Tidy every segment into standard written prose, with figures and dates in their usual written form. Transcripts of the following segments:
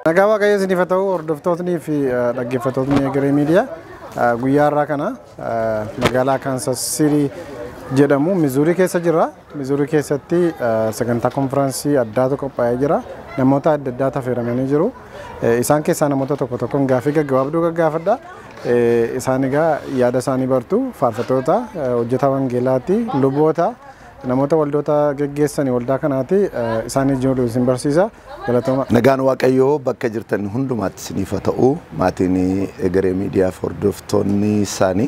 Nagaa Waaqayyo isiniif haa ta'u, hordoftootnii fi dhaggeeffattootni Egeree Miidiyaa. Guyyaa har'aa kana magaalaa Kansas City jedhamu Mizuurii keessa jirra. Mizuurii keessatti sagantaa konfiraansii addaatu qophaa'ee jira. Namoota adda addaatu affeeramanii jiru. Isaan keessaa namoota tokko tokkoon gaaffii gaggabaabduu gaggaafadha. Isaan egaa yaada isaanii bartu. Faarfattoota, hojjetaa wangeelaati, luboota, namoota waldoota geggeessanii waldaa kanaati. Isaan ijoolluu isin barsiisa. Galatooma. Nagaan Waaqayyoo bakka jirtan hundumaatti isiniif haa ta'u. Maatiin Egeree Miidiyaaf hordoftoonni isaanii,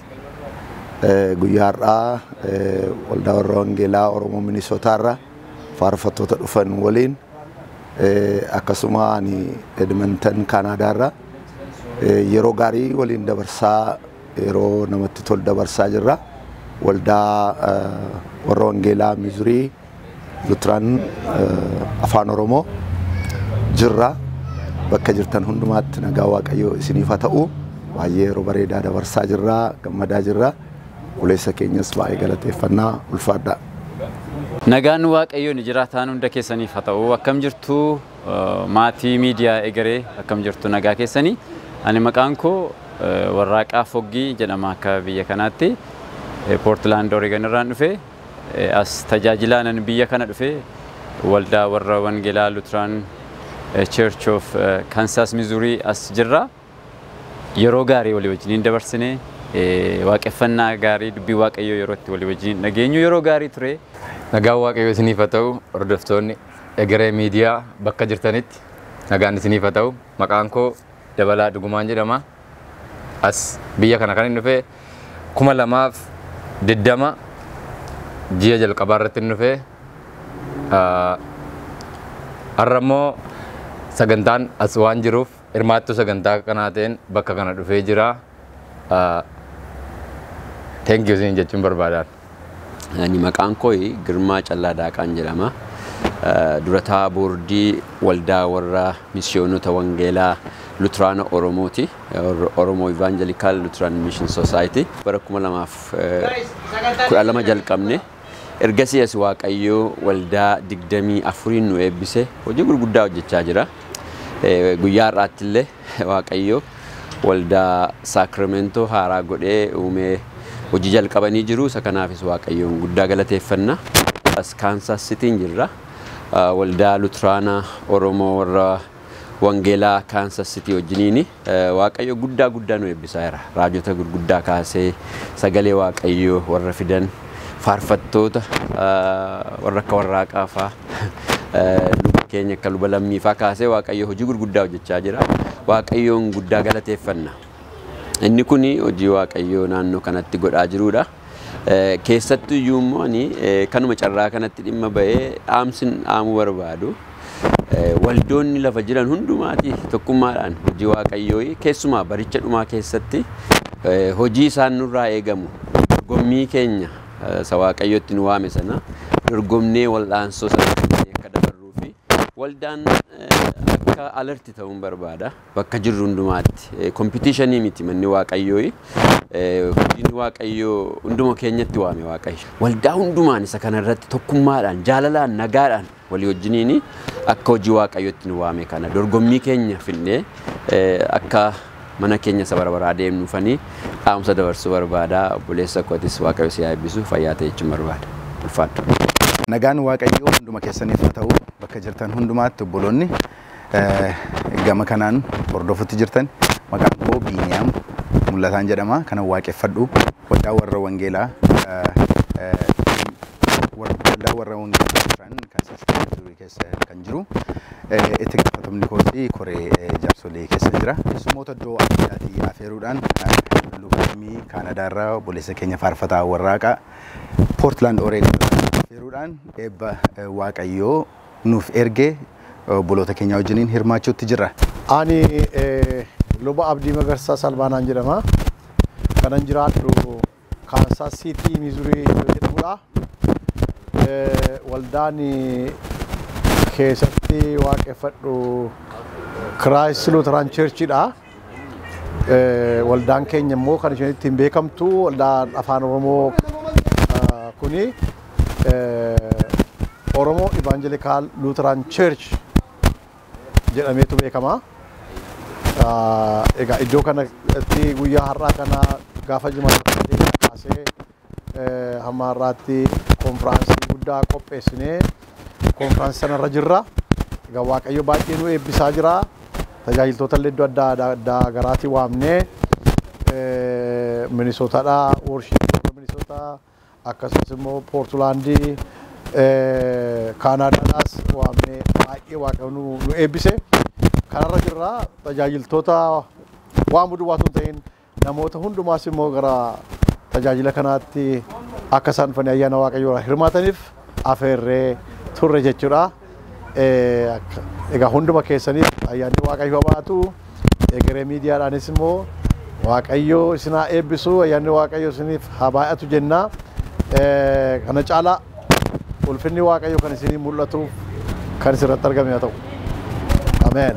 guyyaa har'aa waldaa warra wangeelaa Oromoo Minisootaarra faarfattoota dhufan waliin, akkasuma ani Edmonton Kaanaadaarra yeroo gaarii waliin dabarsaa, yeroo namatti tolu dabarsaa jirra. Waldaa warra wangeelaa Mizurii Lutiraan Afaan Oromoo jirra. Bakka jirtan hundumaatti nagaa Waaqayyoo isiniif haa ta'u. Baay'ee yeroo bareedaa dabarsaa jirra, gammadaa jirra. Obboleessa keenyas baay'ee galateeffannaa, ulfaadha. Nagaan Waaqayyoon jiraataan hunda keessaniif haa ta'u. Akkam jirtu, maatii miidiyaa Egeree? Akkam jirtu, nagaa keessanii? Ani maqaan koo Warraaqaa Foggii jedhama. Akka biyya kanaatti Poortilaand Oreegon irraan dhufe. As tajaajilaanan biyya kana dhufe. Waldaa warra Wangeelaa Lutiraan Church of Kansas Missouri as jirra. Yeroo gaarii walii wajjiniin dabarsine, waaqeffannaa gaarii, dubbii Waaqayyoo yeroo itti walii wajjiniin dhageenyu, yeroo gaarii ture. Nagaan Waaqayyoo isiniif haa ta'u. Hordoftoonni Egeree Miidiyaa bakka jirtanitti nagaan isiniif haa ta'u. Maqaan koo Dabalaa Dhugumaan jedhama. As biyya kana kan hin dhufe 2020 ji'a jalqabaa irratti hin dhufe. Har'a immoo sagantaan as waan jiruuf hirmaattuu sagantaa kanaa ta'een bakka kana dhufee jira. Thank you isin jechuun barbaadaan. Ani maqaan koo Girmaa Callaa Daaqaan jedhama. Durataa boordii waldaa warra misiyoonota wangeelaa Luteraana Oromooti. Oromoo Evangelical Lutheran Mission Society. Bara 2012 jalqabne. Ergasii as Waaqayyoo waldaa 24n nu eebbise, hojii gurguddaa hojjechaa jira. Guyyaa har'aatti illee Waaqayyoo waldaa Saakiramento haaraa godhee uumee hojii jalqabanii jiru. Isa kanaafis Waaqayyoon guddaa galateeffanna. As Kansas Cityin jirra. Waldaa Luteraana Oromoo warra Wangeelaa Kansas City wajjiniini Waaqayyo guddaa guddaa nu eebbisaa jira. Raajota gurguddaa kaasee sagalee Waaqayyoo warra fidan, faarfattoota warra akka Warraaqaa fa'aa, luba keenya akka luba Lammii fa'aa kaasee Waaqayyo hojii gurguddaa hojjechaa jira. Waaqayyoon guddaa galateeffanna. Inni kuni hojii Waaqayyoo naannoo kanatti godhaa jirudha. Keessattuu iyyuu immoo ani kanuma carraa kanatti dhimma ba'ee dhaamsin dhaamuu barbaadu. Waldoonni lafa jiran hundumaati tokkummaadhaan hojii Waaqayyoo, keessumaa baricha dhumaa keessatti hojii isaan nurraa eegamu, dorgommii keenya isa Waaqayyotti nu waame sana dorgomnee wal'aansoo sana akka dabarruu fi waldaan akka alerti ta'uun barbaada. Bakka jirru hundumaatti competition miti manni Waaqayyoo. Hojiin Waaqayyoo hunduma keenyatti waame Waaqayyo. Waldaa hundumaan isa kanarratti tokkummaadhaan, jaalalaan, nagaadhaan walii wajjiniin akka hojii Waaqayyootti nu waame kana dorgommii keenya finnee akka mana keenya isa bara baraa deemnuufanii dhaamsa dabarsuu barbaada. Obboleessa kootis Waaqayyo si haa eebbisu, fayyaa ta'e jechuun barbaada. Ulfaadhu. Nagaan Waaqayyoo hunduma keessaniif haa ta'u, bakka jirtan hundumaatti, obboloonni gama kanaan hordofutti jirtan. Maqaan koo Biiniyaam Mul'ataan jedhama. Kanan waaqeffadhu waldaa warra wangeelaa jiran Kansas City keessa kan jiru. Itti gaafatamni koosii koree jaarsolii keessa jira. Keessummoota iddoo adda addaatii afeeruudhaan, luba Lammii Kaanadaarraa, obboleessa keenya faarfataa Warraaqaa Poortland Oreegon afeeruudhaan eebba Waaqayyoo nuuf ergee obboloota keenya wajjiniin hirmaachuutti jirra. Ani luba Abdii Magarsaa Salbaanaan jedhama. Kanan jiraadhu Kansas City, Missouri jedhamudha. Waldaan keessatti waaqeffadhu Christ Lutheran Churchidha. Waldaan keenya immoo kan isheen ittiin beekamtu, waldaan afaan Oromoo kuni, Oromoo Evangelical Lutheran Church jedhameetu beekama. Egaa iddoo kanatti guyyaa har'aa kana gaafa jimaata kaasee hamma har'aatti konfiraansii guddaa qopheessinee konfiraansii sanarra jirra. Egaa Waaqayyo baay'ee nu eebbisaa jira. Tajaajiltoota illee iddoo adda addaa garaatii waamnee Minisootaadhaa, Worshiip Minisootaa, akkasumas immoo Poortulaandii, Kaanaadaadhaas waamnee baay'ee Waaqayyo nu eebbise. Kanarra jirra tajaajiltoota waamuu duwwaa osoo hin ta'in namoota hundumaas immoo gara tajaajila kanaatti akka isaan dhufanii ayyaana Waaqayyoo hirmaataniif afeerree turre jechuudha. Egaa hunduma keessaniif ayyaanni Waaqayyoo baatu. Egeree miidiyaadhaanis immoo Waaqayyo isin haa eebbisu, ayyaanni Waaqayyo isiniif haa baay'atu jenna. Kana caalaa ulfinni Waaqayyo kan isinii mul'atuuf kan isirratti argame haa ta'u. Ameen.